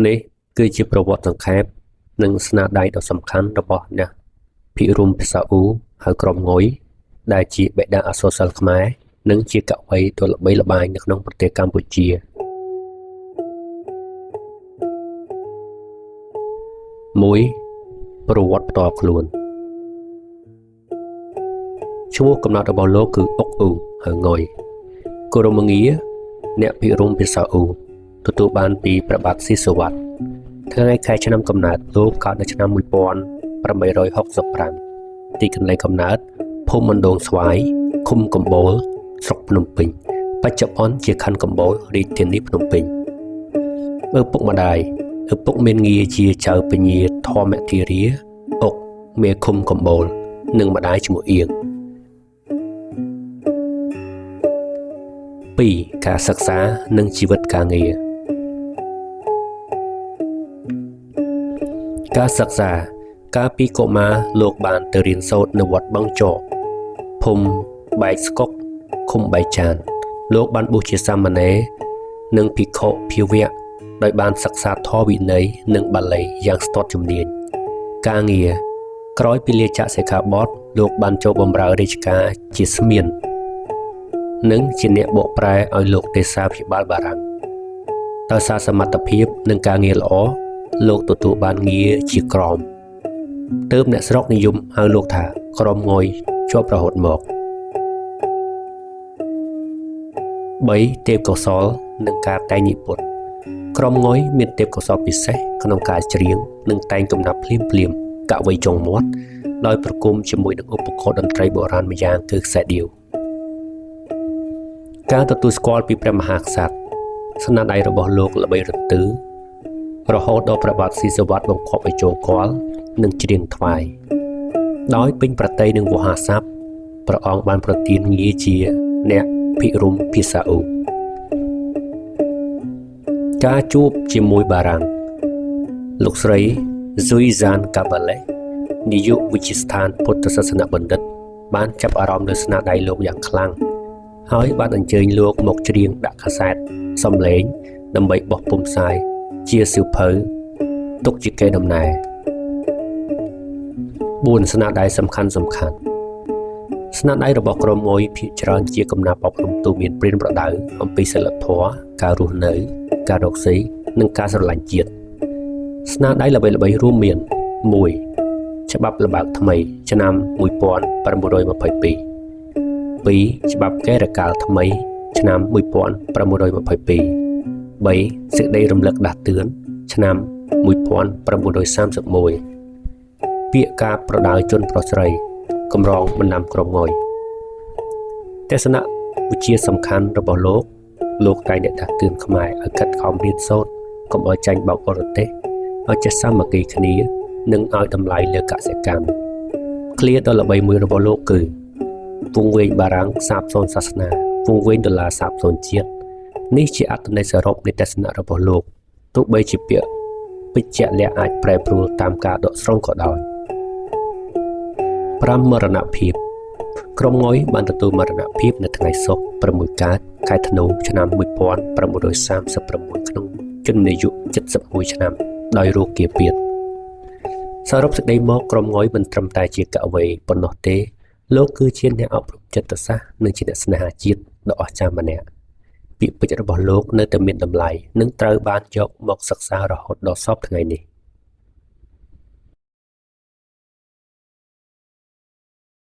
នេះគឺជាប្រវត្តិសង្ខេបនិងស្នាដៃដ៏សំខាន់របស់អ្នកភិរម្យភាសាអ៊ូហៅក្រមង៉ុយដែលជាបិតាអក្សរសិល្ប៍ខ្មែរនិងជាកវីដ៏ល្បីល្បាញនៅក្នុងប្រទេសកម្ពុជា1ប្រវត្តិផ្ទាល់ខ្លួនឈ្មោះកំណត់របស់លោកគឺអុកអ៊ូហៅង៉ុយគោរមងារអ្នកភិរម្យភាសាអ៊ូទទួលបានពីព្រះបាទស៊ីសុវត្ថិថ្ងៃខែឆ្នាំកំណើតលោកកើតនៅឆ្នាំ1865ទីកន្លែងកំណើតភូមិមណ្ឌងស្វាយឃុំកំបូលស្រុកភ្នំពេញបច្ចុប្បន្នជាខណ្ឌកំបូលរាជធានីភ្នំពេញឪពុកម្ដាយឪពុកមានងារជាចៅពញាធម្មធិរាអុកមេឃុំកំបូលនិងម្ដាយឈ្មោះអៀង2ការសិក្សានិងជីវិតការងារការសិក្សាកាលពីកុមារលោកបានទៅរៀនសូត្រនៅវត្តបឹងចកភូមិបែកស្កុកឃុំបែកចានលោកបានបួសជាសាមណេរនិងភិក្ខុភាវៈដោយបានសិក្សាធម៌វិន័យនិងបាលីយ៉ាងស្ទាត់ជំនាញការងារក្រោយពីលាចាកសិក្ខាបទលោកបានចូលបម្រើរាជការជាស្មាននិងជាអ្នកបកប្រែឲ្យលោកទេសាភិបាលបារាំងដោយសារសមត្ថភាពនិងការងារល្អលោកទទួលបានងារជាក្រមទើបអ្នកស្រុកនិយមហៅលោកថាក្រមង៉ុយជាប់រហូតមក3ទេពកោសលនិងការតែងនិពន្ធក្រមង៉ុយមានទេពកោសលពិសេសក្នុងការច្រៀងនិងតែងកំណាព្យភ្លាមភ្លាមកវីចុងមាត់ដោយប្រគំជាមួយនឹងឧបករណ៍តន្ត្រីបុរាណម្យ៉ាងគឺខ្សែឌៀវការទទួលស្គាល់ពីព្រះមហាក្សត្រស្នាដៃរបស់លោកល្បីរន្ទឺរហូតដល់ព្រះបាទស៊ីសុវត្ថិបង្គាប់ឲ្យចូលគាល់និងច្រៀងថ្វាយដោយពេញប្រតិយនឹងវោហារស័ព្ទព្រះអង្គបានប្រទានងារជាអ្នកភិរម្យភាសាអ៊ូការជួបជាមួយបារាំងលោកស្រីស៊ុយហ្សានកាបាឡេនាយកវិទ្យាស្ថានពុទ្ធសាសនបណ្ឌិតបានចាប់អារម្មណ៍លើស្នាដៃលោកយ៉ាងខ្លាំងហើយបានអញ្ជើញលោកមកច្រៀងដាក់កាសែតសំឡេងដើម្បីបោះពុម្ពផ្សាយជាសៀវភៅទុកជាកេរដំណែល4ស្នាដៃសំខាន់សំខាន់ស្នាដៃរបស់ក្រមង៉ុយភាគច្រើនជាកំណាព្យអប់រំទូមានព្រានប្រដៅអំពីសីលធម៌ការរស់នៅការរកស៊ីនិងការស្រឡាញ់ជាតិស្នាដៃល្បីៗរួមមាន1ច្បាប់ល្បើកថ្មីឆ្នាំ1922 2ច្បាប់កេរកាលថ្មីឆ្នាំ1922 3សេចក្តីរំលឹកដាស់តឿនឆ្នាំ1931ពាក្យការប្រដៅជនប្រុសស្រីកម្រងបណ្ដាំក្រមង៉ុយទស្សនៈវិជ្ជាសំខាន់របស់លោកលោកតែងតែដាស់តឿនខ្មែរឲ្យខិតខំរៀនសូត្រកុំឲ្យចាញ់បោកបរទេសឲ្យចេះសាមគ្គីគ្នានិងឲ្យតម្លៃលើកសិកម្មឃ្លាដ៏ល្បីមួយរបស់លោកគឺវង្វេងបារាំងសាបសូន្យសាសនាវង្វេងដុល្លារសាបសូន្យជាតិនេះជាអត្ថន័យសរុបនៃទស្សនៈរបស់លោកទោះបីជាពាក្យពេចន៍ជាក់លាក់អាចប្រែប្រួលតាមការដកស្រង់ក៏ដោយ5មរណភាពក្រមង៉ុយបានទទួលមរណភាពនៅថ្ងៃសុក្រ6កើតខែធ្នូឆ្នាំ1936ក្នុងជំនាយុ71ឆ្នាំដោយរោគាពៀតសរុបសេចក្តីមកក្រមង៉ុយមិនត្រឹមតែជាកវីប៉ុណ្ណោះទេលោកគឺជាអ្នកអប់រំចិត្តសាស្ត្រនិងជាអ្នកស្នេហាជាតិដ៏អស្ចារ្យម្នាក់ពាក្យពេចន៍របស់លោកនៅតែមានតម្លៃនិងត្រូវបានយកមកសិក្សារហូតដល់សព្វថ្ងៃនេះ។